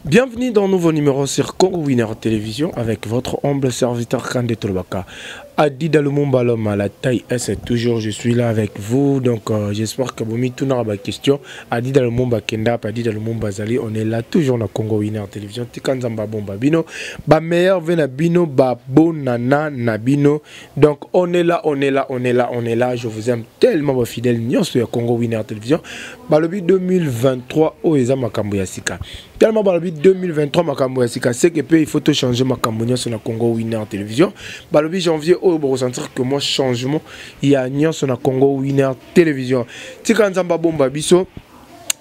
Bienvenue dans un nouveau numéro sur Congo Winner Télévision avec votre humble serviteur Kande Tolobaka. Adida Lumumba, l'homme à la taille S, toujours je suis là avec vous. Donc j'espère que vous mettez tout dans la question. Adida Lumumba Kenda, Adida Lumumba Zali, on est là toujours dans Congo Winner Télévision. Tika Nzamba Bomba Bino, ba meilleur vena bino, ba bonana na bino. Donc on est là, on est là, on est là, on est là. Je vous aime tellement, vos fidèles nyonso ya Congo Winner Télévision. Balobi 2023 oyo eza makambo ya sika. Tellement balobi 2023 makambo ya sika, c'est que pe il faut tout changer makambo nyonso na Congo Winner Télévision. Balobi janvier oyo bo ressentir que moi changement il y a nyonso na Congo Winner Télévision. Tika Nzamba bomba biso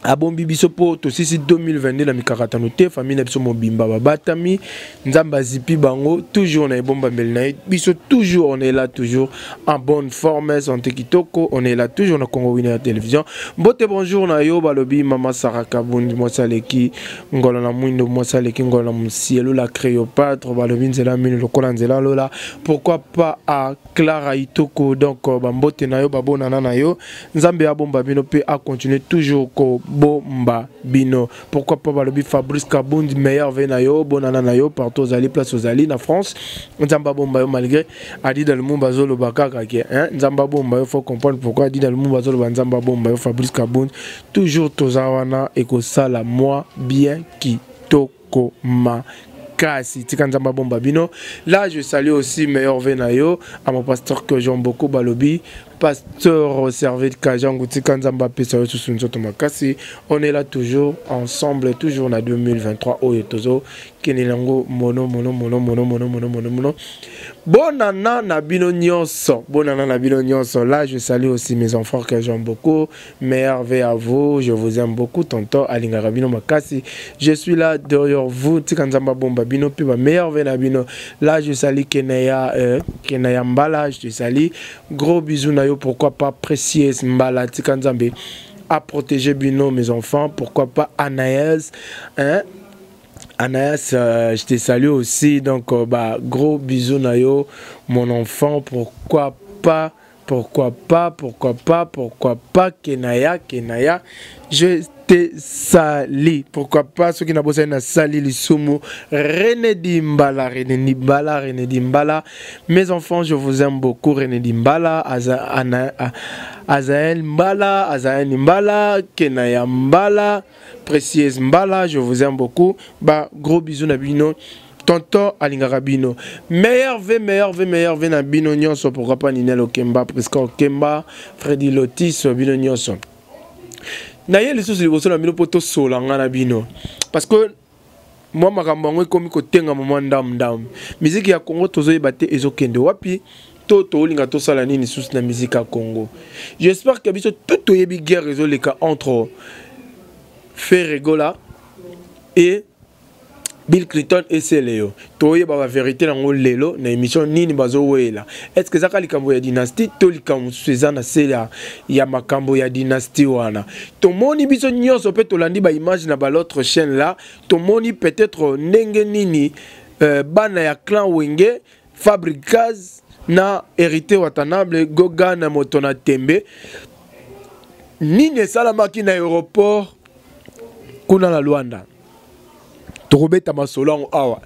abombi biso po tosisi 2022 na mikakatano te, famille na biso mobimba babatami, Nzambe azipi bango toujours na ebombameli na ye biso, toujours on est là, toujours en bonne forme, santé kitoko, on est là toujours na Congo Winner Télévision. Mbote, bonjour na yo. Balobi mama Sarah Kabundi, mwasi aleki ngolo na mwindo, mwasi aleki ngolo na musielu, la Cléopâtre. Balobi nzela mino lokola nzela lola. Pourquoi pas à Clara Itoko. Donc bambote na yo, babonana na yo, Nzambe abomba bino mpe acontinue toujours kobomba bino. Pourquoi pas balobi Fabrice Kabundi, meilleur ve na yo, bonana na yo partout ozali, place ozali na France, Nzambe abomba yo. Malgré Adida Lumumba azoloba kaka ke, hein, Nzambe abomba yo, faut comprendre pourquoi Adida Lumumba azoloba Nzambe abomba yo. Fabrice Kabundi, toujours toza wana, ekosala mwa bien kitoko makasi. Tika Nzambe abomba bino. Là je salue aussi meilleur ve na yo, à mon pasteur que j'aime beaucoup, balobi pasteur Servet Kajangu. Tika Nzambe apesa yo susu nzoto makasi. On est là toujours ensemble, toujours na 2023 oyo tozo kende yango mono mono mono mono mono mono mono mono. Bonana na bino nyonso, bonana na bino nyonso. Là je salue aussi mes enfants que j'aime beaucoup. Meilleur vœu à vous, je vous aime beaucoup. Tonton alingaka bino makasi, je suis là derrière vous. Tika Nzambe bomba bino mpe ba meilleur vœu na bino. Là je salue Kenaya, Kenaya Mbala, je te salue, gros bisous na yo. Pourquoi pas Précieuse Mbala, tika Nzambe a protéger bino, mes enfants. Pourquoi pas Anaïs, hein, Anaïs, je te salue aussi. Donc bah, gros bisous na yo, mon enfant. Pourquoi pas, pourquoi pas, pourquoi pas, pourquoi pas Kenaya, Kenaya, je te salue. Pourquoi pas ceux qui n'ont pas na sali lisumu, René Dimbala, René Dimbala, René Dimbala. Mes enfants, je vous aime beaucoup. René Dimbala, Aza, Ana, Azael Mbala, Azael Mbala, Kenaya Mbala, Précieuse Mbala, je vous aime beaucoup. Bah, gros bisous na bino. Tonton alingaka bino. Meilleur v, meilleur v, meilleur v na bino nyonso. Pourquoi pas Ninel Okemba, Prisca Okemba, Freddy Lotis, bino nyonso. Na ye lisusu liboso na bino po tosola nga na bino. Parce que moi makambo yango ekomi kotengama mwa ndamu ndamu. Musique ya Congo tozoyeba te ezokende wapi, to tolinga tosala nini lisusu na musique ya Congo. J'espère que biso tout toyebi guerre ezoleka entre Ferre Gola et Bill Clinton et Celeo. Toyeba ba vérité nango lelo na émission nini bazowela. Est-ce que zaka likambo ya dynastie to likambo mosusu eza na se ya makambo ya dynastie wana? Tomoni biso nyonso pe tolandi ba image na ba l'autre chaîne là, tomoni peut-être ndenge nini bana ya clan Wenge, Fabregas na Héritier Watanabe, Goga na moto na tembe. Nini esalamaki na aéroport kuna na Luanda? Tokobeta masolo yango awa.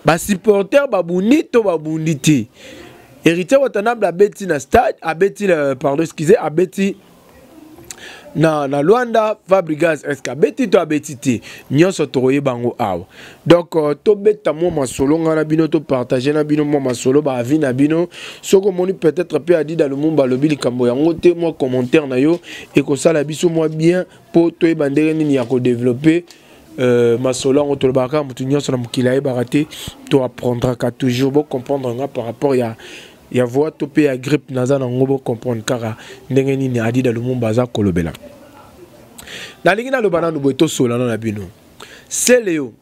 Ba supporter babundi to babundi te. Héritier Watanabe abeti na stade, abeti na, pardon, excusez, abeti na Luanda. Fabregas est-ce que abeti to abeti te? Nyonso tokoyeba yango awa. Donc tobeta mwa masolo nga na bino, to partager na bino mwa masolo ba avis na bino. Soko moni peut-être pe Adida Lumumba alobi likambo yango te, mwa commentaire na yo ekosala biso mwa bien po toyeba ndenge nini ya kodévelopper masolo yango. Tolobaka motu nyonso na mokili ayebaka te, to apprendraka toujours. Bocomprendre nga par rapport ya voix to mpe ya grippe naza nango, bocomprendre kaka ndenge nini Adida Lumumba aza kolobela. Nalingi naloba nanu boye, tosolana na bino. Celeo,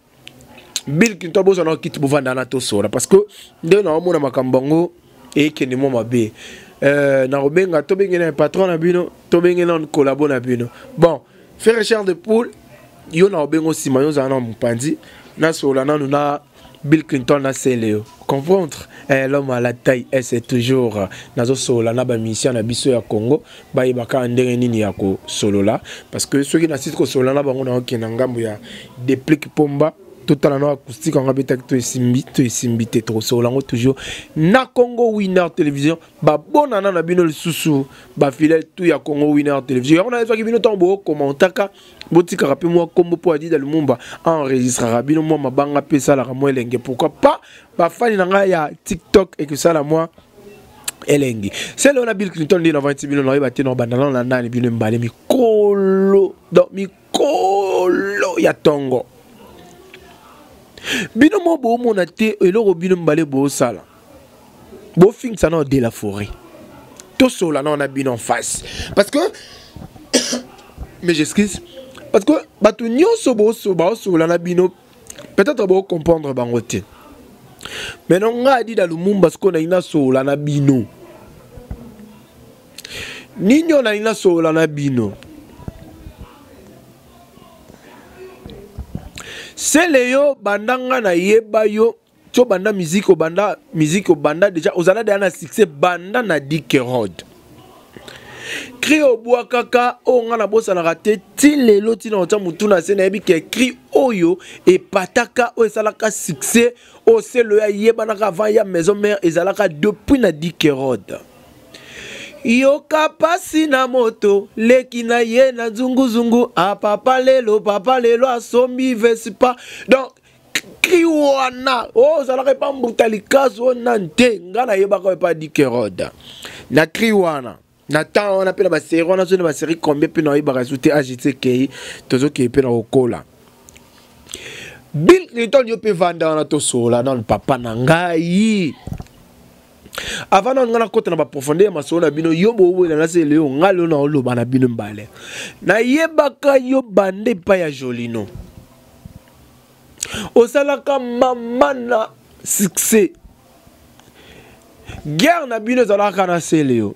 Bill Clinton, bozwa na kiti, bovanda na tosola, parce que ndenge naomona makambo yango ekende mwa mabe. Nakobenga, tobenge na patron na bino, tobenge na collabo na bino. Bon, faire chair de poule, yo na obengo nsima, yo ozala na mopanzi, nasola nanu na Bill Clinton na Celeo. Comprendre, eh, l'homme à la taille S est toujours nazo solola na ba mission na biso ya Congo, bayebaka ndenge nini ya kosolola, parce que soki na site kosolola na bango na okende na ngambo ya Déplique Pomba. Totala na acoustique yango abetaki to esimbi to esimbi te, tokosolola yango toujours na Congo Winner Télévision. Babonana na bino lisusu, bafidèle tout ya Congo Winner Télévision. Yango nayebisaki bino, ntango bokokommentaka, botikaka mpe mwa nkombo mpo Adida Lumumba enregistraka bino mwa mabanga mpe esalaka mwa elenge. Pourquoi pas bafani na ngai ya TikTok, ekosala mwa elengi. Sele wana Bill Clinton nde navandi bino, nayeba te na banda nano na nani. Bino mbale mikolo, donc mikolo ya ntongo, bino mo bomona te eloko bino mibale bosala, bofingisa nao de la forêt. Tosola nao na bino en face, parce que, mais j'excuse, parce que bato nyonso baosola na bino, peut-être bocomprendre bango te. Maintenant ngai Adida Lumumba, sikoyo nalingi nasola na bino nini? Oyo nalingi nasola na bino, sele yo, banda nga nayeba yo ti obanda musique, obanda musique, obanda déjà, ozala deja na succès banda na Dikerod. Cri obwakaka oyo nga nabosanaka te ti lelo, ntina otya motu na se, nayebi ke cri oyo epataka, oyo esalaka succès, oyo selo oyo ayebanaka avant ya Maison Mère, ezalaka depuis na Dikerod. Yoka pasi na moto leki na ye na nzunguzungu, a papa lelo, papa lelo asombi Vespa. Donc cri wana oyo ozalaka epa mbuta likasu oyo nani te, ngai nayebaka oyo epa Dikerod na cri wana, na temps wana mpe na basérie wana, so na basérie combien mpe nayebaka esu te. Agt ekei, tozokei mpe na kokola. Bill Clinton, yo mpe vanda wana, tosola nanu papa na ngai. Avant nanu ngai nakota na baprofondeur ya masolo na bino, yo bowela na sele yo, ngai lelo naoloba na bino mbale. Nayebaka yo bande epai ya Jolino, osalaka mama na succès. Guerre na bino ezalaka na sele yo,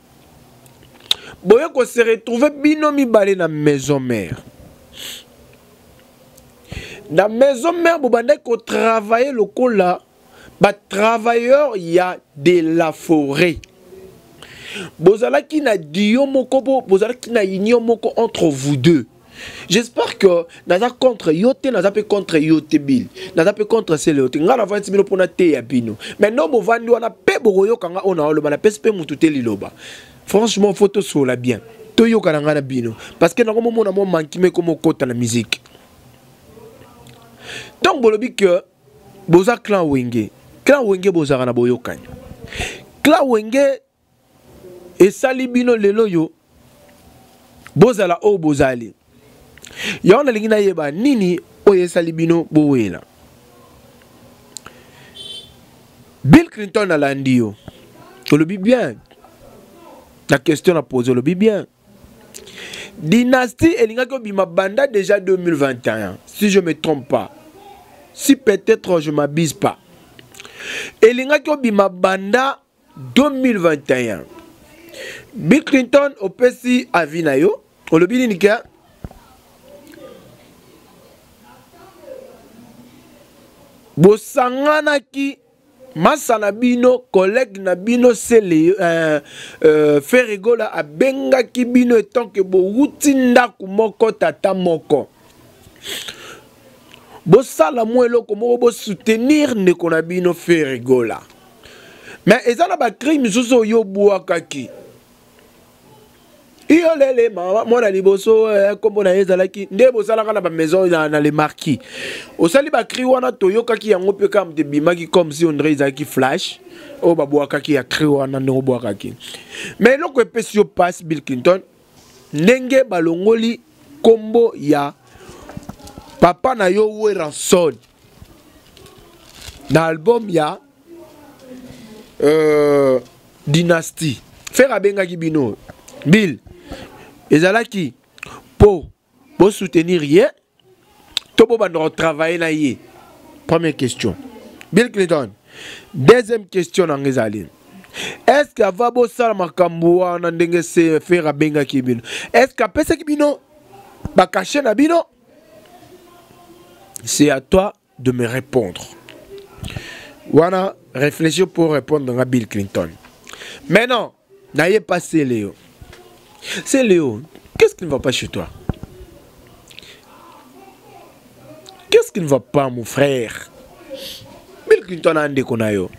boye kose retrouve bino mibale na Maison Mère. Na Maison Mère bobandaki kotravaille lokola batravailleur ya de la forêt. Bozalaki na duo moko, bo bozalaki na union moko entre vous deux. J'espère que naza contre yo te, naza mpe contre yo te Bill, naza mpe contre sele yo te. Ngai navandisi bino mpona te ya bino. Maintenant bovandi wana mpe bokoyoka nga oyo naoloba, napesi mpe mutu te liloba. Franchement, faut tosola bien, toyoka na ngai na bino, parce que nango momona mwa mankime ekoma okota na musique. Ntango bolobi que boza clan Wenge, clan Wenge bozalaka na boyokani. Clan Wenge esali bino lelo oyo bozala oyo bozali. Yango nalingi nayeba nini oyo esali bino bowela. Bill Clinton, alandi yo, olobi bien na question na pose, olobi bien Dynastie elingaki obima banda déjà 2021, si je me trompe pas, si peut-être je m'abuse pas, elingaki obima banda 2021. Bill Clinton, opesi avis na yo, olobi nini? Ke bosanganaki masa na bino, collègue na bino sele, Ferregola abengaki bino etant ke bowuti ndako moko, tata moko, bosala mwa eloko moko, bosoutenir ndeko na bino Ferregola. Mais eza na bacri misusu oyo obwakaki, iyo lele mama mwana liboso, nkombo na ye ezalaki nde bosalaka na bamaison na le marquis. Osali bacri wana, toyokaki yango mpe kaka moto ebimaki comme si ondre ezalaki flash oyo babwakaki ya cri wana ndenge obwakaki. Mais eloko epesi yo passe, Bill Clinton, ndenge balongoli nkombo ya papa na yo Werrason na album ya Dynastie, Ferre abengaki bino, Bill, ezalaki mpo bosoutenir ye to bobanda kotravaille na ye? Première question, Bill Clinton. Deuxième question nanga ezali: est ce que avant bosala makambo wana, ndenge se Ferre abengaki bino, est ce que apesaki bino bacachet na bino? C'est à toi de me répondre wana, réfléchir pour répondre nga Bill Clinton. Maintenant n'ayez pas Léo. C'est Léo, qu'est-ce qui ne va pas chez toi? Qu'est-ce Qu'est-ce qui ne va pas, mon frère? Bill Clinton a ndeko na yo.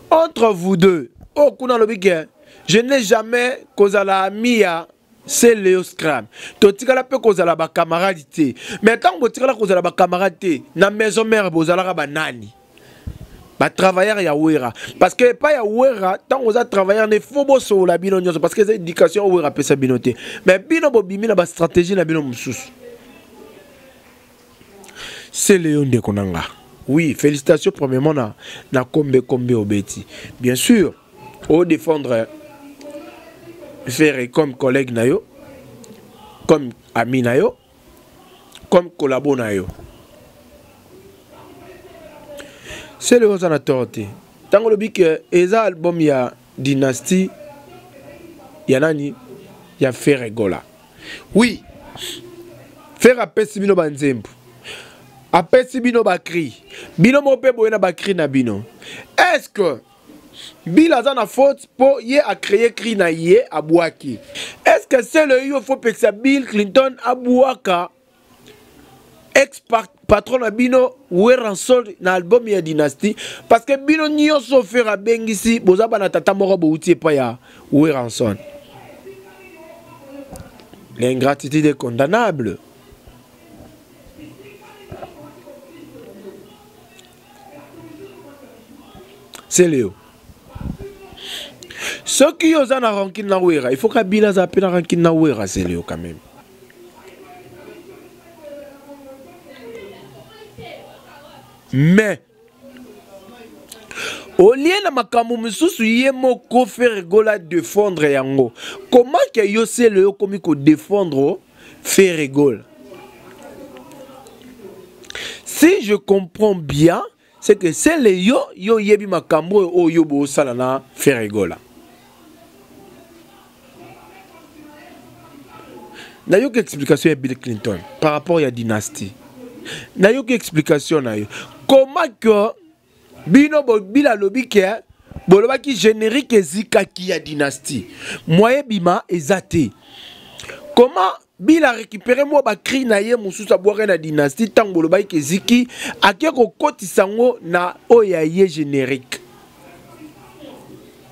Entre vous deux, oh kuna lobi ke je n'ai jamais kozala ami ya c'est Léo Scram. Totikala pe kozala ba camarade te. Mais tant botikala kozala ba camarade te, na maison mère bozalaka ba nani? Ba travailleur ya Wera. Parce que pas ya Wera, tant oza travailleur ne faut bosolola bino nyonso parce que eza éducation Wera pesa bino te. Mais bino bobimi na ba stratégie na bino mosusu. C'est Léo ndeko na nga. Oui, félicitations premièrement na na Kombe Kombe obeti. Bien sûr, au défendre Ferre comme collègue na yo, comme ami na yo, comme collabo na yo. C'est le oza na tort te. Tango lobi que eza album ya dynastie ya nani ya Ferre Gola. Oui. Ferre apesi bino ba nzembo. Apesi bino ba cri. Bino moko pe boye na ba cri na bino. Est-ce que Bill aza na faute po ye a créer cri na ye abwaki. Est-ce que c'est le yo faut pekisa Bill Clinton abwaka ex patron na bino Werrason na album ya Dynastie parce que bino nyonso Ferre abengisi boza bana tata moko bouti epai ya Werrason. L'ingratitude est condamnable. Celeo. Soki yo oza na rancune na Wera, il faut Kabila aza pe na rancune na Wera Celeo quand même. Mais olie na makambo mosusu ye moko Ferre Gola défendre yango. Comment que yo Celeo okomi ko défendre Ferre Gola? Si je comprends bien, c'est que c'est le yo yo yebi makambo oyo oyo bosala na Ferre Gola. Nayoki explication ya Bill Clinton par rapport ya dynastie. Nayoki explication na yo. Comment que bino Bill alobi ke bolobaki générique ezikaki ya dynastie. Moyen bima eza te. Comment Bill a récupéré mwa ba cri na ye mosusu abwaka na dynastie ntango bolobaki ke eziki ake kokotisa yango na oyo ya ye générique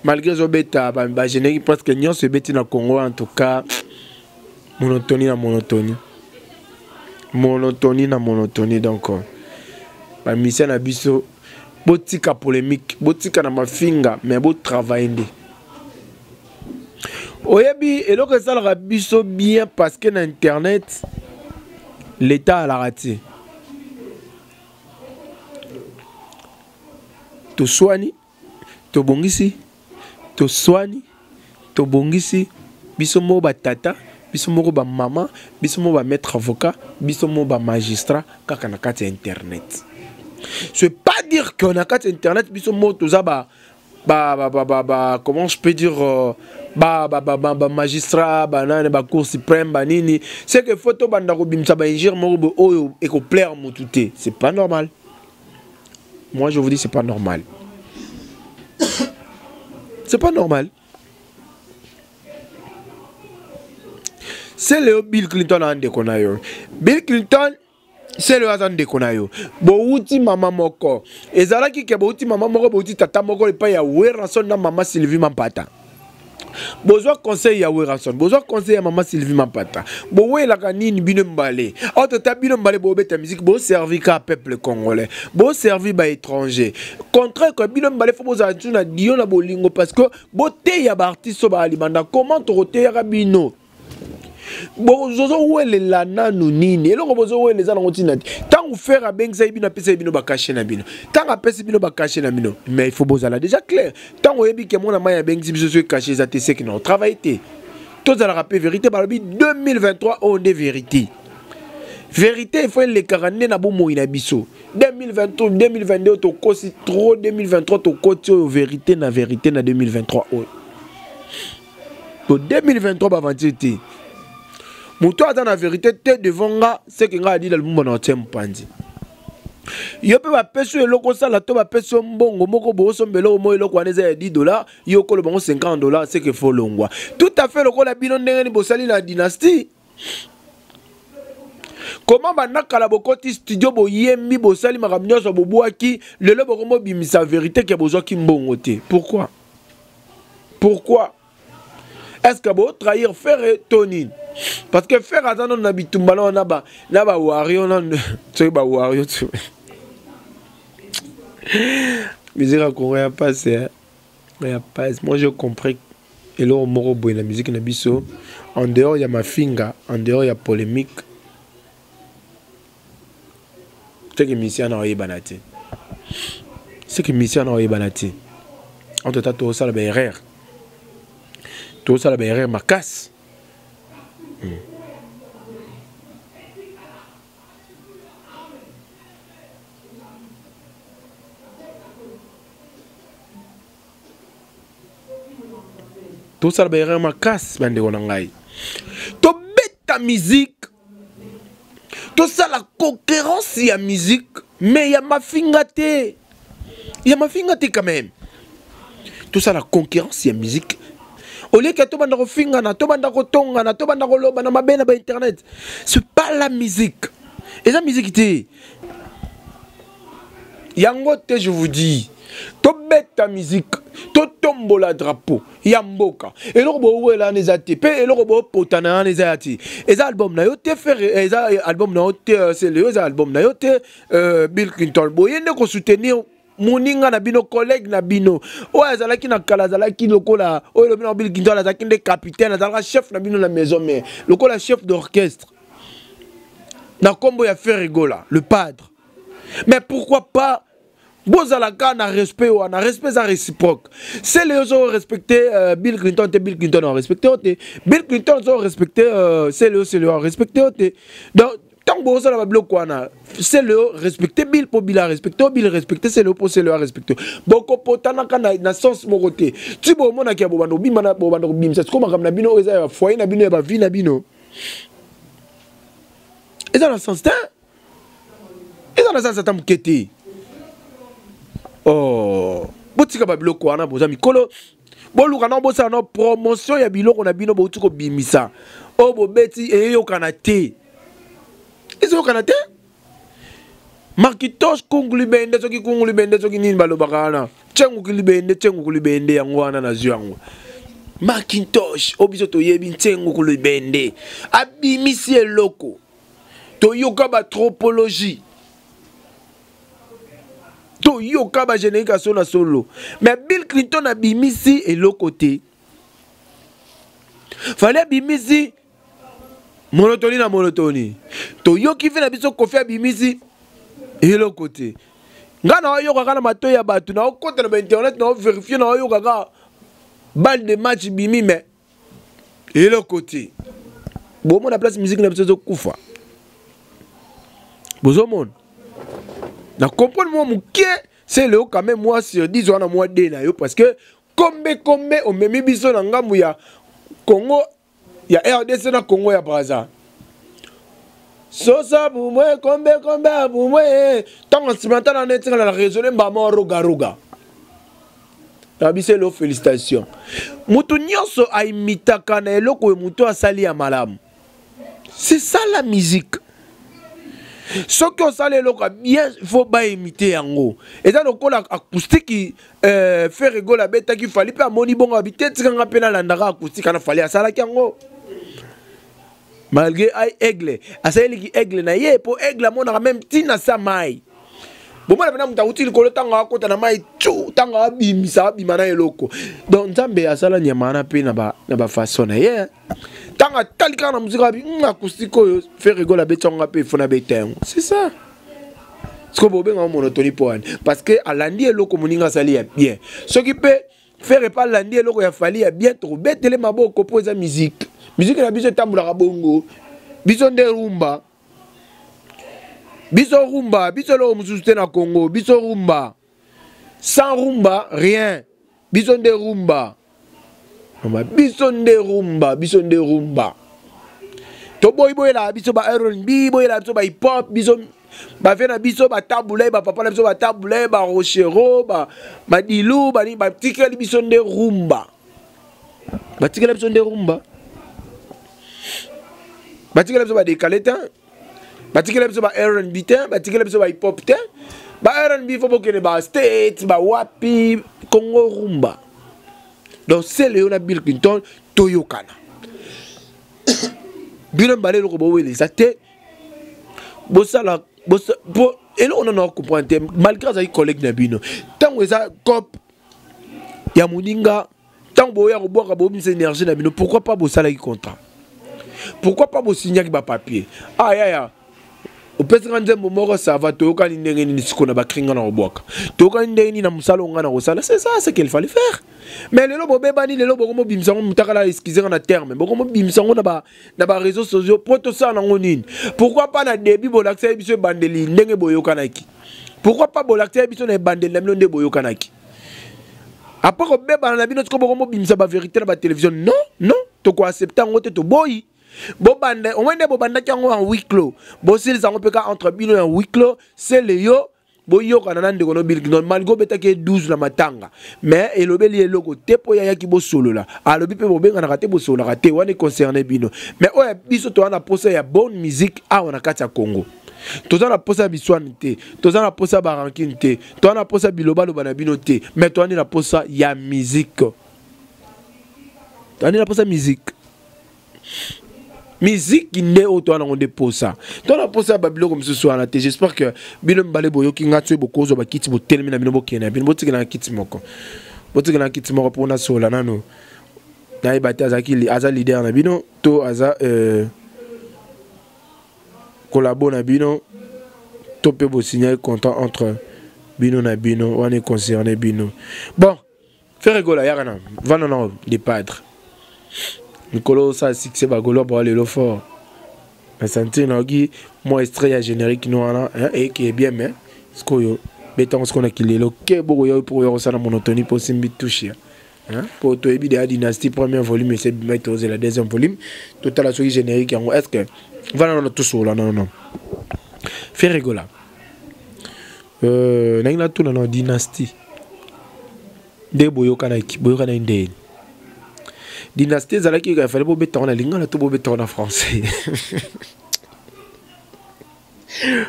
malgré ezobeta ba, ba générique presque nyonso ebeti na Congo en tout cas monotonie na monotonie monotonie na monotonie donc euh, ba musiciens na biso botika polémique botika na mafinga mais botravaille nde oyebi eloko esalaka biso bien parce que na internet l'état alaka te toswani tobongisi toswani tobongisi biso moko batata biso moko bamama biso moko bamaître avocat biso moko bamagistrat kaka na kati ya internet c'est pas dire que na kati ya internet biso moko toza ba ba ba ba ba, ba comment je peux dire euh, ba ba ba ba, ba magistrat ba nani ba cour suprême ba nini c'est que faut tobanda kobimisa ba injure moko boye oyo ekoplaire mutu te c'est pas normal moi je vous dis c'est pas normal c'est pas normal c'est le Bill Clinton a ndeko na yo Bill Clinton Sele aza ndeko na yo bowuti mama moko ezalaki ke bowuti mama moko bowuti tata moko epai ya Werrason na mama Sylvie Mampata bozwa conseil ya Werrason bozwa conseil ya mama Sylvie Mampata bowelaka nini bino mbale otota bino mbale bobeta musique boservi ka peuple congolais boservi ba étranger contraire ke bino mbale fo bozala ntu na dio na bolingo parce que boteya ba artiste oyo baalibanda comment tokoteyaka bino bozowelela nanu nini eloko bozowelela eza nango ntina te ntango fere abengisaki bino apesaki bino bakashe na bino ntango apesi bino bakashe na bino mais il faut bozala déjà clair ntango oyebi ke mwana mai abengisi biso soki kashe eza te seki na otravaille te tozalaka mpe vérité balobi 2023 oyo nde vérité vérité il faut elekaka nde na bomoi na biso 2023 2022 tokosi trop 2023 tokoti oyo vérité na vérité na 2023 oyo to 2023 baventure te moto aza na vérité te devant nga seke nga adila lumumba na otie mopanzi yo mpe bapesi yo eloko osala to bapesi yo mbongo moko boosomba eloko moko eloko wana eza ya 10 dollar yo okoloba bango 50 dollar seke fo longwa tout à fait lokola bino ndenge nini bosali na dynastie. Comment banda kala bokoti studio boyembi bosali makambo nyonso bobwaki lelo bokomi bobimisa vérité ke bozwaki mbongo te? Pourquoi? Pourquoi? Est-ce que bo trahir Ferre to nini? Parce que Ferre aza nano na bitumba nano na ba na ba warrior nano soki ba warrior musique ya Congo ya passe hein? Ya passe. Moi je comprends eloko moko boye na musique na biso en dehors ya mafinga, en dehors ya polémique, soki musicien na oyebana te, soki musicien na oyebana te, entre temps tozosala ba erreur, tozosala ba erreur makasi. Tosala ba erreur makasi bandeko na ngai. Tobeta musique, tosala concurrence ya musique, mais ya mafinga te, ya mafinga te quand même. Tosala concurrence ya musique au lieu que tobanda kofingana, tobanda kotongana, tobanda koloba na mabe na ba internet. C'est pas la musique, eza musique te yango te. Je vous dis, tobeta musique, totombola drapeau ya mboka. Eloko bowela wana eza te, mpe eloko bopotana wana eza ya te. Eza album na yo te Ferre, eza album na yo te Celeo, eza album na yo te Bill Clinton. Boye nde kosoutenir moninga na bino, collègue na bino oyo azalaki na kala, azalaki lokola oyo elobi na Bill Clinton, azalaki nde capitaine, azalaka chef na bino na maison mère, lokola chef d'orchestre na nkombo ya Ferre Gola le padre. Mais pourquoi pas bozalaka na respect wana? Respect eza réciproque. Sele yo soki respecte Bill Clinton te, Bill Clinton arespecte yo te. Bill Clinton soki respecte Sele yo, Sele yo arespecte yo te. Donc ntango bozosala babiloko wana, Sele yo respecte Bill mpo Bill arespecte yo, Bill respecte Sele yo mpo Sele yo arespecte yo. Bokopotanaka na sens moko te ti bomonaki ya bobanda kobima, bobanda kobimisa sikoyo makambo na bino oyo eza ya bafoyer na bino, ya bavie na bino. Eza na sens te, eza na sens ata moke te. Oh, botika babiloko wana, boza mikolo, boluka nao bosala nao promotion ya biloko na bino bouti kobimisa. Oyo bobeti eyokana te, ezoyokana te. Makitosh kungulibende, soki kungulibende, soki nini balobaka wana, tsengukulibende, tsengukulibende, yango wana nazwi yango. Macintosh oyo biso toyebi, ntsengukulibende abimisi eloko, toyoka batropologie, toyoka bagénérique ya solo na solo, mais Bill Clinton abimisi eloko te. Fally abimisi monotoni na monotoni, toyoki mpe na biso. Koffi abimisi eloko te. Ngai naoyokaka na matoi ya bato, naokota na bainternet, naoverifie, naoyokaka balle de match bimi, mais eloko te. Bomona place musique na biso ezokufa, bozomona. Na comprendre mwa moke, c'est leo quand même moi sur 10 wana mwa d na yo, parce que kombe kombe omemi biso na ngambu ya Congo ya RDC na Congo ya Brazza. Sosa bumwe kombe kombe bumwe, ntango nsima ntana na etikala na raisonne mbama roga roga na biso. Elo félicitation, moto nyonso aimitaka na eloko oyo moto asali ya malamu. C'est ça la musique. Soki osala eloko ya bien, faut baimite yango. Eza lokola acoustique Ferre Gola abetaki, Fally mpe amoni bongo, abi te, tikanga mpe nalandaka acoustique wana Fally asalaki yango. Malgré ai aigle asaleliki aigle na ye, mpo aigle amonaka meme ntina sa mai. Bomona mpena moto awuti likolo, ntango akota na mai tu, ntango abimisa, abima na eloko. Donc Nzambe asala nyama wana mpe na bafaçon na ye. Ntango atali kaka na mosika, abi acoustique oyo Ferre Gola abeti yango, nga mpe efo nabeta yango. C'est ça. Sikoyo bobengaka monotoni mpo wani, parce que alandi eloko moninga asali ya bien. Soki mpe Ferre epa alandi eloko ya Fally ya bien, tokobetele maboko, mpo eza musique. Musique na biso etambolaka bongo. Biso nde rumba, biso rumba, biso eloko mosusu te na Congo, biso rumba. Sans rumba rien. Biso nde rumba. Mama, biso nde rumba, biso nde rumba. Toboyi boyelaka biso ba R&B, boyelaka biso ba hip hop. Biso bavie na biso batabulai, bapapa na biso batabulai, barochero, badilu, banini, batikeli biso nde rumba, batikeli biso nde rumba, batikeli biso badekale te. Batikela biso ba R&B te, batikela biso ba hip hop te. Ba R&B faut bokende ba state, ba wapi, Congo rumba. Donc Celeo na Bill Clinton toyokana. Bino mbale eloko bowelisa te. Bosala po eloko nano comprendre te malgré azali collègue na bino. Tango eza cop ya moninga ntango boya kobwaka bobimisa énergie na bino, pourquoi pas bosalaki contrat, pourquoi pas bosignaki bapapier? Ah yaya, opesaka nzembo moko, ça va, toyokani ndenge nini sikoyo na bacri nga na kobwaka, toyokani ndenge nini na mosala oyo nga na kosala. C'est ça ce qu'il fallait faire. Mais lelo bobebani, lelo bokomobimisa yango motakala, excuse nga na terme, bokomobimisa yango na baréseaux sociaux mpo tosala nango nini? Pourquoi pas na début bolakisa biso ebandeli ndenge boyokanaki? Pourquoi pas bolakisa biso na ebandeli na bino nde boyokanaki? Après kobebana na bino, sikoyo bokomobimisa bavérité na batélévision. Non, non, tokoaccepte yango te, toboyi. Bobanda omoi nde bobandaki yango en huis clos, bosilisa yango mpe ka entre bino ya huis clos. Celeo, boyokana na ndeko no Bill Clinton, malgré obetaki ye 12 na matanga, mais elobeli eloko te mpo yayaki bosolola. Alobi mpe bobenganaka te, bosololaka te, wana econcerne bino. Mais oyo biso toza na posa ya bonne musique awa na kati ya Congo. Toza na posa ya biswani te, toza na posa ya barancune te, toza na posa ya bilobaloba na bino te, mais toza nde na posa ya musique, toza nde na posa ya musique. Miziki nde oyo toza nango nde posa, toza na posa ya babiloko mosusu wana te. J'espère que bino mibale boyoki nga. Soki bokozwa bakiti, botelemi na bino, bokende na bino, botikela na kiti moko, botikela na kiti moko mpo nasola nano. Nayeba te azalaki aza leader na bino to aza collabo na bino, to mpe bosignaki contrat entre bino na bino, wana econcerne bino. Bon, Ferre Gola, yaka na vanda na de padre mikolo osala succès, bagolo bawa lelo fort na sentir. Nayoki mwa extrait ya générique no wana eke bien, mais sikoyo betango sikoyo na kilelo ke bokoya mpo oya kosala monotonie mpo osimbi touche ya mpo toyebi deya Dynastie premier volume ese ebimaki, tozela deuxième volume, totala soki générique yango. Est ce que vanda nano, tosola nano. Ferre Gola, nangi natuna na Dynastie nde boyokanaki, boyokanaki ndeni? Dynastie ezalaki efale bobetango na lingala to bobetango na français?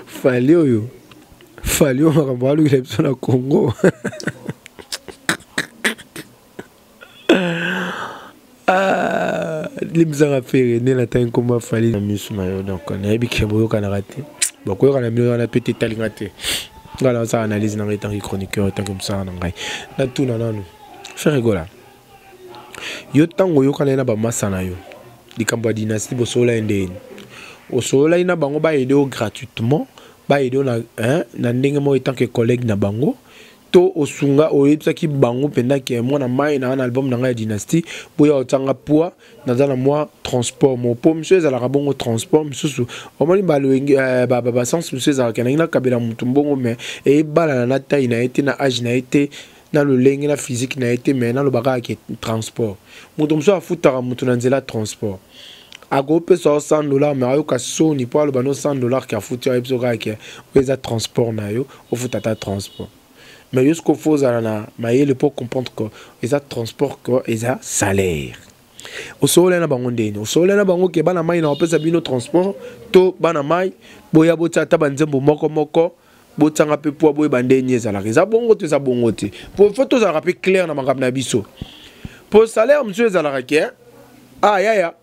Fally oyo, Fally oyo, makambo alukila biso na Congo. Ah, limbisanga Ferre nde natangi nkombo ya Fally na miso na yo. Donc nayebi ke boyokanaka te, bokoyokana bino wana mpe te, etalinga te. Ngai nasala analyse na ngai etangi chroniqueur, etangi mosala na ngai. Natuna nanu Ferre Gola, yo ntango oyokana ye na bamasa na yo likambo ya Dynastie, bosolola ye ndeni? Osololaki na bango baaider yo gratuitement, baaider yo na, hein, na ndenge moko etant que collègue na bango, to osunga oyebisaki bango mpenza ke mwana mai na na album na ngai ya Dynastie, boya otianga poids, naza na mwa transport mo po mosusu ezalaka bongo, transport mosusu omoni balwenge basens mosusu ezalaka nangi nakabela motu mbongo, mais eyebalana na taille na ye te, na age na ye te, na lolenge na physique na ye te, mais naloba kaka ke transport. Moto mosusu afutaka motu na nzela transport, akopesa yo 100 $, mais ayoka soni mpo aloba no 100 $ ke afuti yo, ayebi so kaka ke oyo eza transport na yo, ofuta ata transport. Mais yo sikoyo faut ozala na mayele mpo comprendre que eza transport, que eza salaire. Osolola na bango ndeni? Osolola na bango ke bana mai na kopesa bino transport, to bana mai boya botia ata banzembo moko moko, botianga mpe poa, boyeba ndeni ezalaka? Eza bongo to eza bongo te? Po faut tozalaka mpe clair na makambo na biso, po salaire mosusu ezalaka ke ah yaya,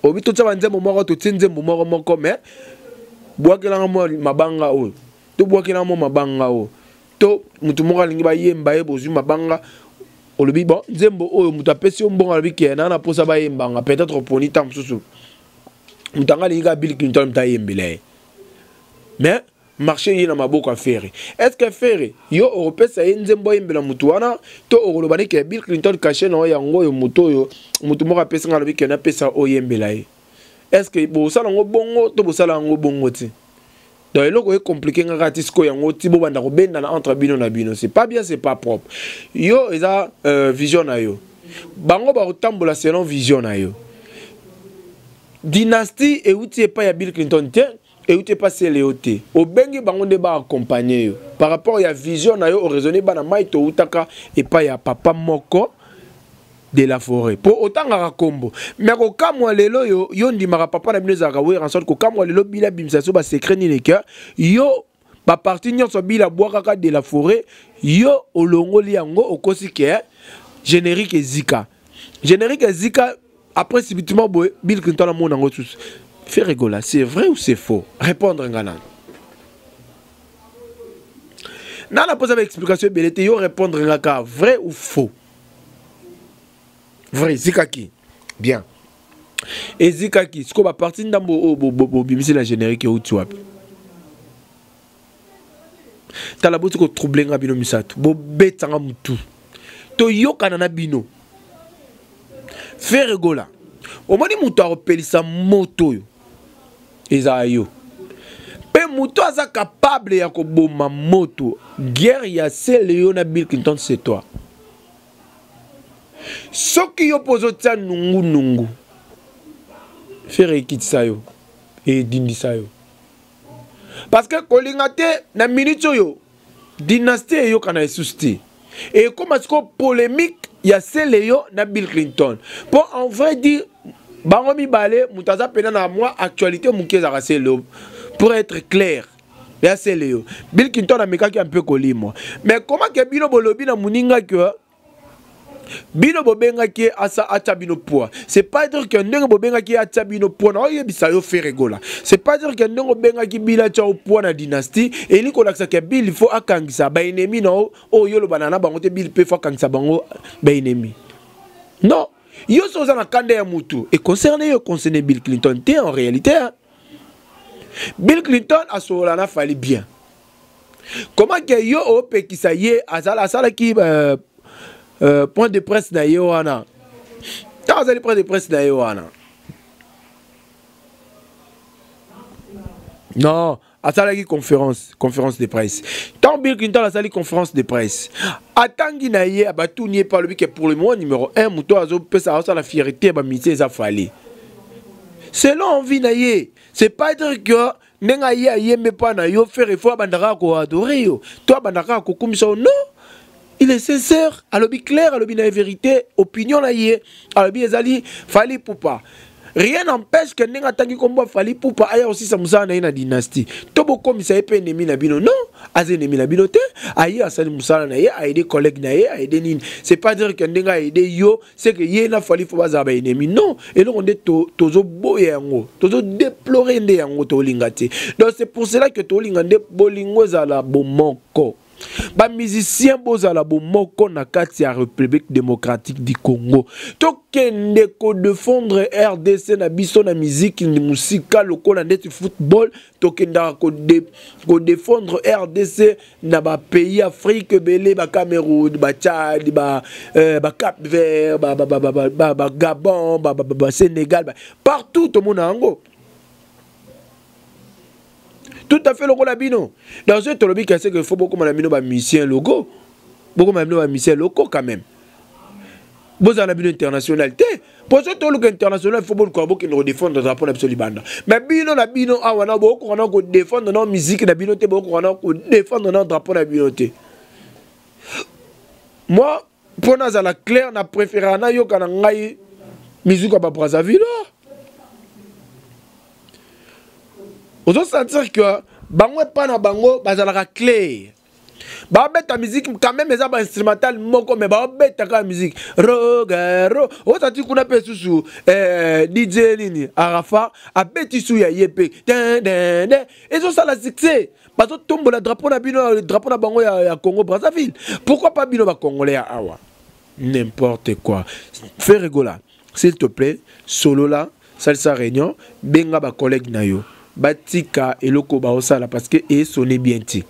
obi totia banzembo moko, totie nzembo moko moko, mais bwakelanga mwa mabanga oyo, to bwakelanga mwa mabanga oyo, to motu moko alingi bayemba ye, bozwi mabanga, olobi bon, nzembo oyo moto apesi yo mbongo, alobi ke na mposa bayembanga. Peut-être oponi ntango mosusu moto anga alingi kaka Bill Clinton moto ayembela ye, mais marché ye na maboko ya Ferre. Est ce que Ferre, yo okopesa ye nzembo ayembela motu wana, to okoloba neke Bill Clinton, cachet na yo yango oyo, motu oyo motu moko apesi nga, alobi ke napesa oyembela ye? Est ce que bosala yango bongo to bosala yango bongo te? Donc eloko ecompliqué nga kaka ti sikoyo yango ti bobanda kobendana entre bino na bino. C'est pas bien, c'est pas propre. Yo eza vision na yo, bango bakotambola selon vision na yo. Dynastie euti epai ya Bill Clinton te, euti epai Celeo te. Obengi bango nde baaccompagne yo par rapport ya vision na yo, oraisonne. Bana mai toutaka epai ya papa moko. De la forêt po otangaka kombo mais kokamwa lelo yo yo ndimaka papa na bino ezalaka Werrason. Kokamwa lelo bila bimisa so ba secret nini ke yo ba parti nyonso bila bwakaka de la forêt, yo olongoli yango, okosi ke générique ezika, générique ezika. Après, subitement boye Bill Clinton amona yango susu. Ferre Gola, c'est vrai ou c'est faux? Répondre nga nano nana mposa baexplication ebele te. Yo répondre nga kaka vrai ou faux. Vrai, ezikaki bien, ezikaki. Sikoyo baparti ndambo oyo bobimisi na générique euti wapi? Tala, boti kotrouble nga bino misato, bobetanga mutu, toyokana na bino. Ferre Gola, omoni moto akopelisa moto oyo ezala yo mpe moto aza capable ya koboma moto. Guerre ya sele yo na Bill Clinton, c'est toi. Soki yo mpo ozotia nungunungu, Ferre ekitisa yo, edindisa yo, parce que kolinga te na minute oyo dynastie eyokana lisusu te. Ekóma sikoyo polémique ya sele yo na Bill Clinton, mpo en vrai dire bango mibale moto aza mpena na mwa actualité moke ezalaka sele. Pour être clair, ya sele yo, Bill Clinton amekaki un peu kolimwa. Mais comment ke bino bolobi na moninga ke bino bobengaki ye asa atya bino poids? C'est pas dire que ndenge bobengaki ye atya bino poids na oyebisa yo Ferre Gola, c'est pas dire que ndenge obengaki Bill atya yo poids na dynastie elingi kolakisa ke Bill faut akangisa baennemi na oyo olobana na bango te. Bill mpe faut akangisa bango baennemi? Non. Yo so oza na kanda ya mutu, econcerne yo, concerne Bill Clinton te. En réalité, hein? Bill Clinton asolola na Fally bien. Comment ke yo opekisa ye? Azala asalaki point de presse na ye wana. Ntango azali point de presse na ye wana, non, asalaki conférence de presse. Ntango Bill Clinton asali conférence de presse, atangi na ye, abatuni ye mpe alobi ke pour le moment numéro 1 moto azopesa, azosala fierté ya bamitié eza Fally, selon envie na ye. C'est pas dire que ndenge aye ayembe mpa na yo, Ferre, faut abandaka koadore yo to abandaka kokumisa yo. Non, il est sincère, alobi clair, alobi na ye vérité, opinion na ye, alobi ezali Fally Ipupa. Rien n'empêche que ndenge atangi kombo Fally Ipupa, aya kosisa mosala na ye na dynastie to bokomisa ye mpe ennemi na bino. Non, aza ennemi na bino te. Aye asali mosala na ye, aide collègue na ye, aide nini. C'est pas dire que ndenge aide yo, c'est que ye na Fally faut bazala baennemi. Non, eloko nde tozoboya yango, tozodéplore nde yango, tolinga te. Donc c'est pour cela que tolinga nde bolingo ezala bomoko, bamusicien bozala bomoko na kati ya République démocratique du Congo. Tokende kodefendre RDC na biso na miziki mosika lokola ndeti football. Tokendaka kodefendre RDC na bapays Afrique ebele, baCameroun, baTchad, baCap Vert, baGabon, baSénégal, partout tomona yango tout à fait lokola bino. Dans ce tolobi kase que faut bokoma na bino bamusicien logo, bokoma na bino bamusicien locaux quand même, bozala na bino international te. Po so toluka international, faut boluka bokende kodefendre drapeau na biso libanda. Mais bino na bino awa na bokoka na kodefendre na musique na bino te, bokoka na kodefendre na drapeau na bino te. Moi, mpo nazala clair, na préférera nayoka na ngai musique ya baBrazzaville. Ozosentir que bango epa na bango bazalaka clair, babeta musique quand même eza bainstrumental moko, mais babeta kaka musique rogero. Ozati kuna mpe susu DJ nini Arafa abeti su ya ye mpe ezosala succès, bazotombola drapeau na bino, drapeau na bango ya Congo Brazzaville. Pourquoi pas bino bacongolais ya awa? N'importe quoi. Ferre Gola, s'il te plaît, solola, salisa réunion, benga bacollègue na yo, batika eloko baosala, parce que esonne bien te,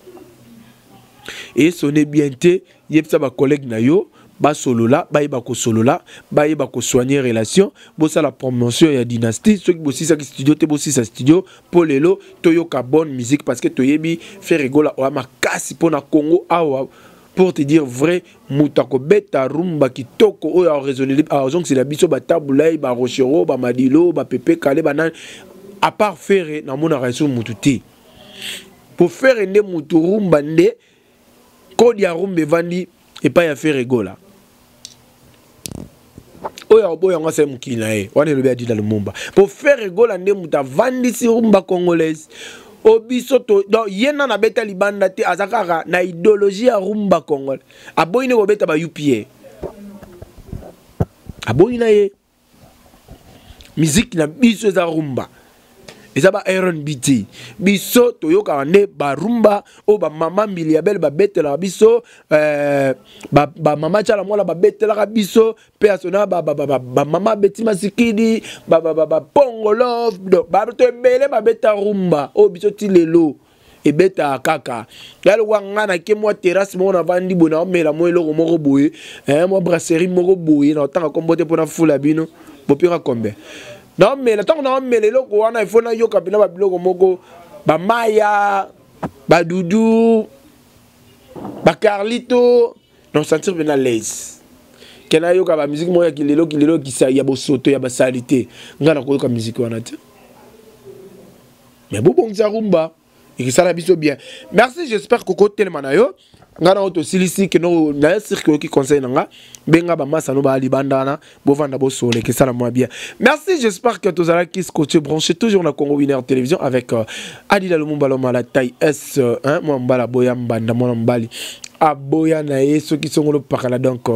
esonne bien te. Yebisa bacollègue na yo basolola, bayeba kosolola, bayeba kosoigne relation, bosala promotion ya dynastie. Soki bosisaki studio te, bosisa studio mpo lelo toyoka bonne musique, parce que toyebi Ferre Gola oya makasi mpo na Congo awa. Pour te dire vrai, moto akobeta rumba kitoko oyo azongisela biso baTabu Ley, baRochereau, baMadilu, baPepe Kallé, banani, à part Ferre, namonaka esu motu te. Po Ferre nde motu rumba, nde kode ya rumba evandi epai ya Ferre Gola. Oyo akoboya yango asali mokili na ye wana, elobi Adida Lumumba. Po Ferre Gola nde moto avandisi rumba congolaise o biso to. Donc ye nana abeta libanda te, aza kaka na idéologie ya rumba congolais. Aboyi nde kobeta ba UPA, aboyi na ye. Musique na biso eza rumba, eza ba R&B te. Biso toyokaka nde barumba oyo bamama Mbili ya Bele babetelaka biso, bamama Tiala Mwana babetelaka biso mpe asona, bamama Beti Masikidi, bapongolo, bato ebele babeta rumba oyo biso ti lelo ebetaka kaka. Ya lokwa nga nake mwa terrasse moko, navandi boye, naomela mwa eloko moko boye, mwa brasserie moko boye, na otanga kombo te mpona fula bino bopika kombe. Naomela, ntango naomela eloko wana, ifo nayoka mpena babiloko moko, bamaya, badudu, bacarlito, naosentir mpena l'aise ke nayoka bamusique moko ya kilelo kilelo ya bosoto ya basali te. Ngai nakoyoka musique wana te, mais bobongisa rumba, ekesala biso bien. Merci, j'espère kokotelema na yo. Ngai nango tosilisi keno na sirke, oyoki conseil na nga, benga bamasa no baya libanda wana, bovanda, bosola, ekesala mwa bien. Merci, j'espère que tozalaki scotché, branché toujours na Congo Winner Télévision avec Adila Lumumba, l'homme à la taille S, hein, mwa mbala boya mbanda, mwana mobali aboya na ye soki songolo pakala. Donc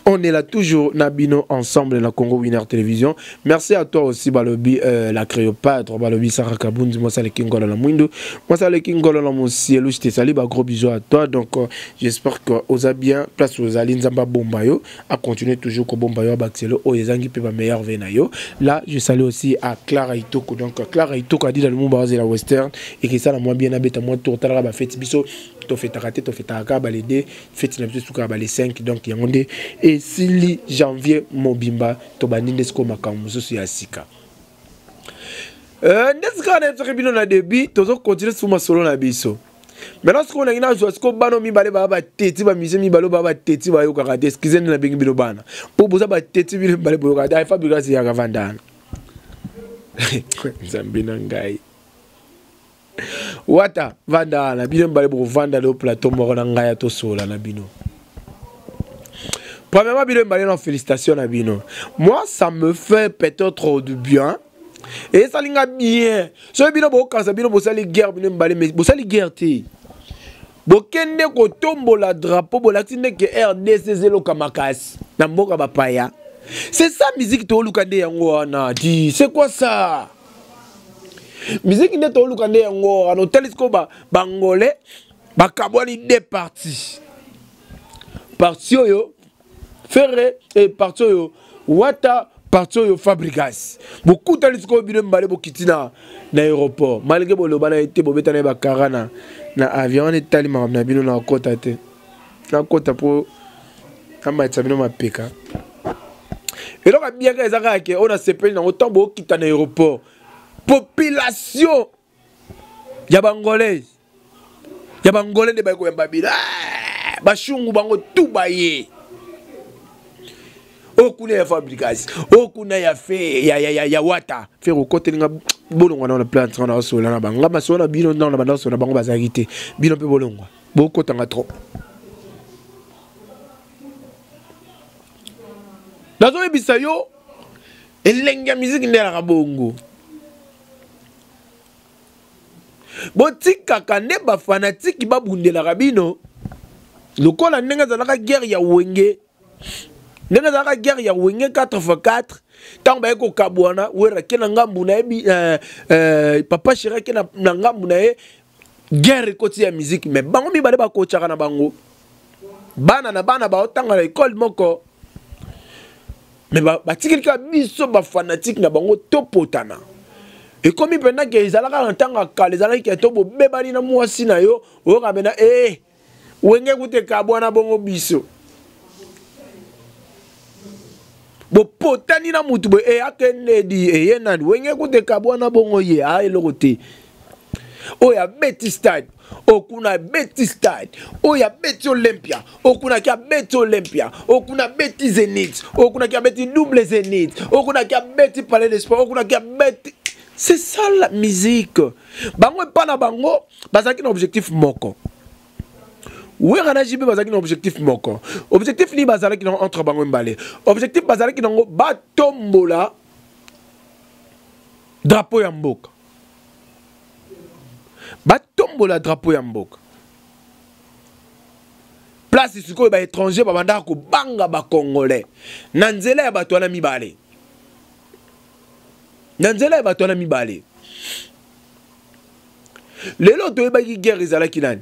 on est là toujours na bino ensemble na Congo Winner Télévision. Merci à toi aussi, balobi la Cléopâtre, balobi Sarah Kabundi, moi ngolo na mwindu, moi saleki ngolo na mosielu, je te salue, ba gros bisous à toi. Donc j'espère que oza bien place ozali, Nzamba bomba yo, à continuer toujours ko bomba yo, bakiselo oyo ezangi pe ba meilleur ve na yo. Là, je salue aussi à Clara Itoko. Donc Clara Itoko a dit dans le monde la western et que ça la moins bien abeta moi tour tala ba fête biso tofetaka te, tofetaka kaka bale 2, fête na biso sukaka bale 5. Donc yango nde esili janvier mobimba, tobandi nde sikoyo makambo mosusu ya sika. Nde sikoyo nayebisaki bino na début, tozocontinue siko masolo na biso. Maintenant sikoyo nangi nazwa sikoyo bana mibale baya bateti, bamusicien mibale oyo baya bateti, bayokaka te. Excuse, nde nabengi bino bana mpo boza bateti, bino mibale boyokaka te. Fabregas yaka vandana, Nzambe na ngai. Wata vanda wana, bino mibale bokovanda leo plateau moko na ngai ya tosola na bino. Premièrement, bino mibale na félicitation na bino. Moi, ça me fait peut-être du bien, esali nga bien. Soki bino bokanisa bino bosali guerre, bino mibale, mais bosali guerre te. Bokende kotombola drapeau, bolakisi ndeke RDC ezeloka makasi na mboka bapaya. C'est ça musique toluka nde yango wana. Di, c'est quoi ça, musique nde toluka nde yango wana. Otali sikoyo bangolais bakabwani deux parties, parti oyo Ferre e parti oyo Wata, parti oyo Fabregas. Bokutani sikoyo bino mibale, bokiti na aéroport, malgré boloba na ye te, bobeta na ye bakara na avion wana. Etali makambo na bino, nakota te, nakota mpo namatisa bino mapeka. Eloko abiaka eza kaka ke oyo nasepeli nango, ntango bokita na aéroport, population ya bangolais, ya bangolais nde baye koyamba bino. Eh, bashungu bango tu baye oyo kuna ya Fabregas, oyo kuna ya fe ya Wata. Ferre okotelinga, bolongwa na plante wana, osola na bango. Nga masolo na bino na banda osola bango bazalaki te. Bino mpe bolongwa, bokotanga trop. Nazoyebisa yo, elenge ya miziki nde elaka bongo. Botikaka nde bafanatiki babundelaka bino lokola ndenge ezalaka guerre ya Wenge, ndenge ezalaka guerre ya Wenge 4x4. Ntango baye kokabwana, Wera ke na ngambu na ye, Papa Chéri ake na ngambu na ye, guerre ekoti ya musique. Mais bango mibale bakotshaka na bango bana na bana, baotanga na ekole moko, mais batikeli kaka biso bafanatike na bango topotana. Ekomi mpenza ke ezalaka na ntango ya kala, ezalaki ke to bobebani na mwasi na yo, oyoka mpenza e Wenge kuta ekabwana bongo, biso bopotani na mutu boye e akendedi eye nani, Wenge kuta ekabwana bongo, ye a eloko te. Oyo abeti stade, oyo kuna abeti stade, oyo abeti Olympia, oyo kuna ki abeti Olympia, oyo kuna abeti Zénith, oyo kuna ki abeti double Zénith, oyo kuna ki abeti Palais de Sport, oyo kuna ki abeti. C'est ça la musique. Bango epa na bango bazalaki na objectif moko. Wera na JB bazalaki na objectif moko. Objectif nini bazalaki nango entre bango mibale? Objectif bazalaki nango batombola drapeau ya mboka. Batombola drapeau ya mboka. Place sikoyo ba étranger babandaka kobanga ba congolais na nzela ya bato wana mibale. Na nzela ya bato wana mibale. Lelo toyebaki guerre ezalaki nani?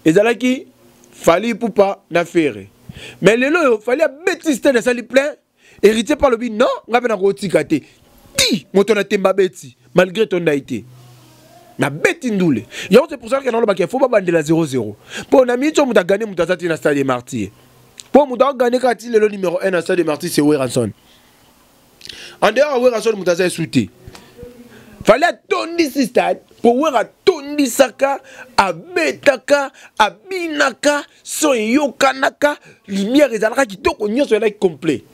Ezalaki Fally Ipupa na Ferre. Mais lelo oyo Fally abeti stade asali plein, Héritier pa alobi non, nga pe nakotika te. Ti moto na temba beti malgré tondai te. Na beti ndule. Yango c'est pour ça que nalobaki faut babandela 0-0. Po na minute oyo moto agane moto aza te na stade des Martyrs. Po moto agane kaka ti lelo numéro 1 na stade des Martyrs c'est Werrason. En dehors ya Werrason moto aza esu te. Fallait atondisi stade po Werra atondisaka, abetaka, abinaka, son eyokanaka, lumière ezalaka kitoko, nyonso ezalaki complet.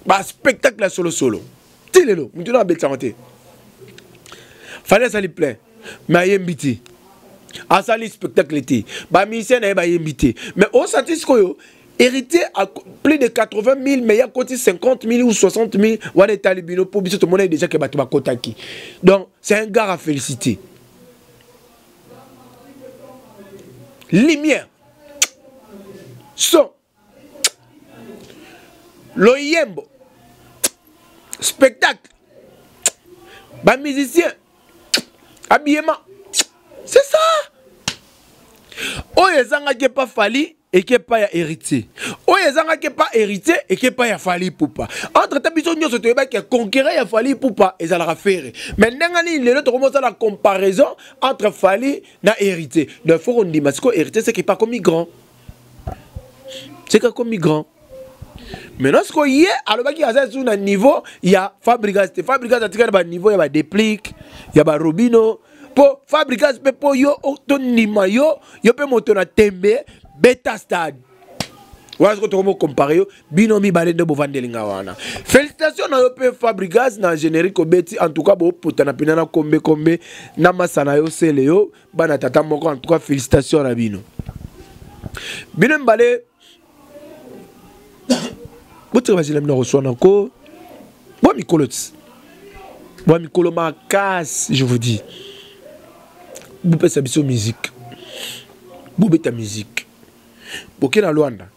Ba spectacle ya solo solo. Ti lelo moto na abetisaka te. Fallait asali plein mais ayembi te. Asali spectacle te. Ba musiciens na ye bayembi te. Mais osati sikoyo Héritier a plus de 80 000 mais ya koti 50 000 ou 60 000 wana etali bino po biso tomonaki déjà ke bato bakotaki. Donc c'est un gars à féliciter. Lumière, son, loyembo, spectacle, ba musiciens, habillement, c'est ça. Oyo ezangaki epa Fally eke epai ya Héritier, oyo ezangaki epa Héritier eke epai ya Fally Ipupa. Entre temps biso nyonso toyebaki ya concurrent ya Fally Ipupa ezalaka Ferre, mais ndenge nini lelo tokomosala comparaison entre Fally na Héritier? Donc faut kondima sikoyo Héritier c'est que akomi grand, c'est que akomi grand. Maintenant sikoyo ye alobaki aza su na niveau ya Fabregas te. Fabregas atikali na ba niveau ya ba Deplick, ya ba Robino. Po Fabregas pe po yo tondima yo, yo pe moto na tembe beta stade. Wana sikoyo tokomi kocompare yo bino mibale nde bovandeli nga wana. Félicitation na yo pe Fabregas na générique obeti, en tout cas bopotana mpena na kombe kombe na masa na yo sele yo bana tata moko, en tout cas félicitation na bino. Bino mibale botika bazela bino koswana ko bwa mikolo ti bwa mikolo makasi, je vous dis, bopesa biso musique, bobeta musique, boke na Luanda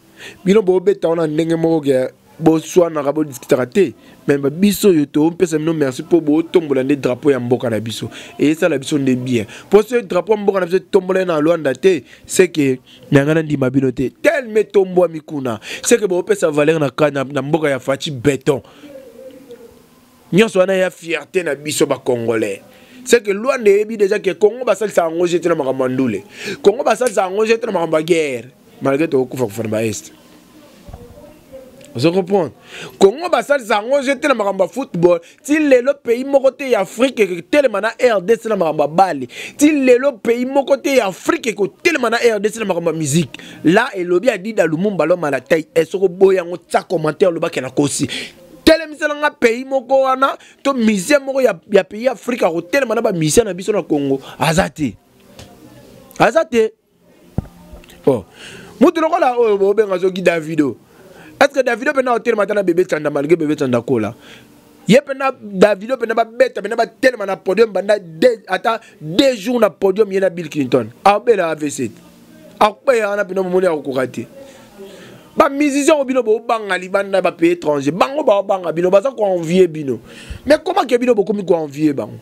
bino bobeta wana ndenge moko ke boswanaka bodiskutaka te, mais biso oyo topesa bino merci mpo botombola nde drapeau ya mboka na biso, eyesala biso nde bien. Mpo soki drapeau ya mboka na biso etombola ye na Luanda te, c'est que nanga na ndima bino te teleme etombwami kuna, c'est que bopesa valeur na mboka ya Fatshi Beton. Nyonso wana ya fierté na biso ba Congolais. C'est que Luanda eyebi déjà que Congo basalisa yango jete na makambo ya ndule, Congo basalisa yango jete na makambo ya guerre, malgré tokokufa kufa na ba est. Ozo comprendre? Congo basalisa yango jete na makambo ya football. Ti lelo pays moko te ya Afrique ekotelema na RDC na makambo ya bale. Ti lelo pays moko te ya Afrique ekotelema na RDC na makambo ya musique. Là elobi Adida Lumumba l'homme à la taille. Et soko boya yango tsa commentaire lobaki na kosi. Telemisela nga pays moko wana to musicien moko ya pays Afrique akotelema na ba musicien na biso na Congo aza te. Aza te. Oh. Mutu lokola oyo bobenga soki Davido. Est-ce que Davido pena otelema ata na bébé Tsanda malgré bébé Tsanda kola? Ye pena Davido pena ba beta pena ba telema na podium banda deux, ata 2 jours na podium ye na Bill Clinton. Abela AVC. Akweya wana pena momoni akokoka te. Ba musiciens oyo bino bobanga libanda ba pays étranger, bango ba banga bino baza ko envier bino. Mais comment que bino bokomi ko envier bango?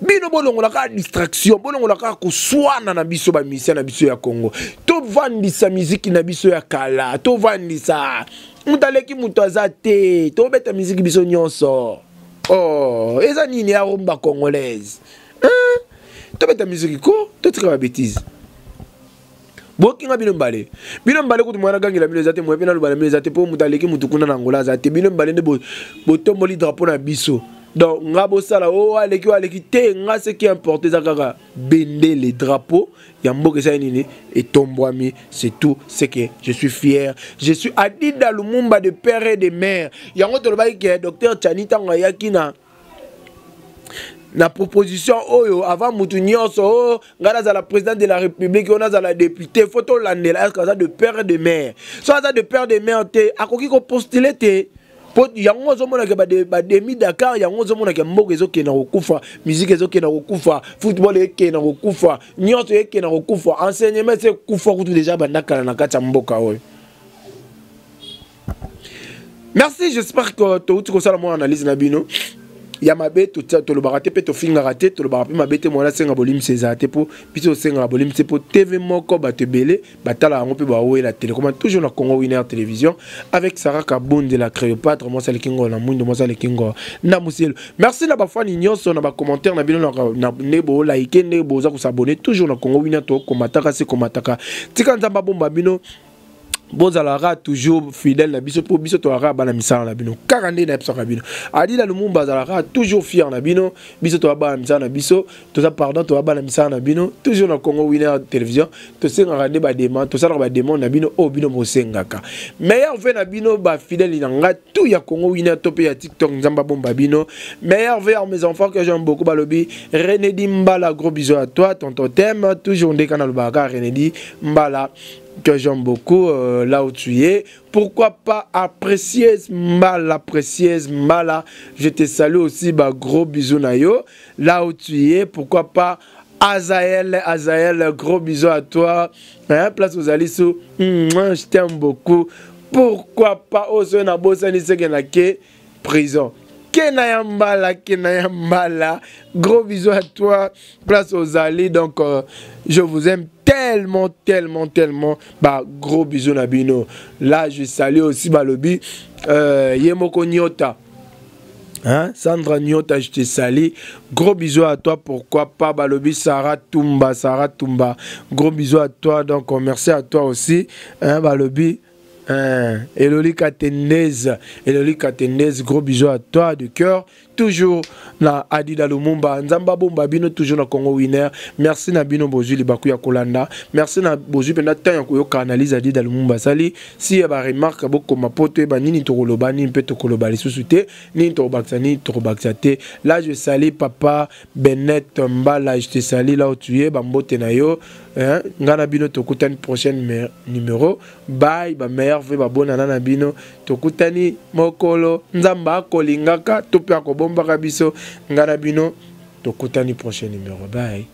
Bino bolongola kaka distraction, bolongola kaka koswana na biso ba musiciens na biso ya Congo. Tovandisa musique na biso ya kala, tovandisa. Mutu aleki mutu aza te, tobeta musique biso nyonso. Oh, eza nini ya rumba congolaise? Hein? Tobeta musique ko, totika ba bêtises. Bokinga bino mbale. Bino mbale kutu mwana gangela bino eza te, mwa pe naloba na bino eza te, po mutu aleki mutu kuna na Angola aza te. Bino mbale nde botomboli drapeau na biso. Donc nga bosala oh aleki oh aleki te, nga ce qui importe eza kaka bendele drapeau ya mboka eza nini etombwami, c'est tout ce que je suis fier. Je suis Adida Lumumba de père et de mère. Yango tolobaki ke docteur Tchani tango ayaki na Na proposition oyo avant mutu nyonso, oh, ngai nazala président de la République, oyo nazala député, faut tolandela est-ce aza de père de mère. So aza de père de mère te, akoki kopostule te. Po yango ozomonaka bademi Dakar, yango ozomonaka mboka ezokende kokufa, musique ezokende kokufa, football ekende kokufa, nyonso ekende kokufa, enseignement ese ekufa kutu déjà banda kala na kati ya mboka oyo. Merci, j'espère que touti kosala mwa analyse na bino. Ya mabe tolobaka te, mpe tofingaka te, tolobaka mpe mabe te. Mwana asenga bolimisi ezala te, mpo biso tosengaka bolimisi, mpo TV moko bato ebele batala yango mpe bawela télécommande. Toujours na Congo Winner Télévision avec Sarah Kabonde, la Cléopâtre, mwasi aleki ngo na mwindo, mwasi aleki ngo na mosielo. Merci na bafani nyonso, na bacommentaire na bino, nde bolike, nde boza kosabonner toujours na Congo Winner. Tokomataka se komataka. Tika Nzambe abomba bino, bozalaka toujours fidèle na biso, mpo biso tozalaka bana misala na bino. Kaka nde nayebisaka bino, Adila Lumumba azalaka toujours fier na bino. Biso toza bana misala na biso, toza, pardon, toza bana misala na bino. Toujours na Congo Winner Télévision, tosengaka nde bademande, tosalaka bademande na bino oyo bino bosengaka. Meilleurs vœux na bino, bafidèle na nga tout ya Congo Winner to mpe ya TikTok. Nzambe abomba bino. Meilleurs vœux à mes enfants que j'aime beaucoup. Balobi Renedi Mbala, gros bisous à toi, tonton t'aime toujours. Ndeka nalobaka Renedi Mbala que j'aime beaucoup, là où tu es. Pourquoi pas apprécier Mbala, précieuse Mbala. Je te salue aussi, bah, gros bisous na yo. Là où tu es, pourquoi pas Azaël, Azaël, gros bisous à toi. Hein, place aux Alissou, je t'aime beaucoup. Pourquoi pas Ozona Bosani Segenake, prison. Kena Yambala, Kena Yambala, gros bisous à toi, place aux Ali. Donc, je vous aime tellement, tellement, tellement. Bah, gros bisous na bino. Là, je salue aussi balobi, Yemoko Nyota. Hein? Sandra Nyota, je te salue. Gros bisous à toi. Pourquoi pas balobi Sarah Tumba, Sarah Tumba. Gros bisous à toi. Donc, merci à toi aussi. Hein, balobi. Hein, Eloli Katendez, Eloli Katendez, gros bisous à toi de cœur. Toujours na Adida Lumumba, Nzamba Bomba bino, toujours na Congo Winner. Merci na bino bozui libaku ya kolanda. Merci na bozui pena temps ya koyoka analyse Adida Lumumba sali. Si ya ba remarque bokoma poto ba nini tokoloba, nini mpe tokoloba lisusu te, nini tokobakisa, nini tokobakisa te. Là, je salue papa Bennett Mbala, je te salue là où tu es, bambote na yo. Hein, ngana bino tokutani prochaine numéro. Bye, ba meilleurs vœux, ba bonne na bino. Tokutani mokolo Nzamba akolingaka to pe akobombaka biso. Ngana bino tokutani prochain numéro. Bye.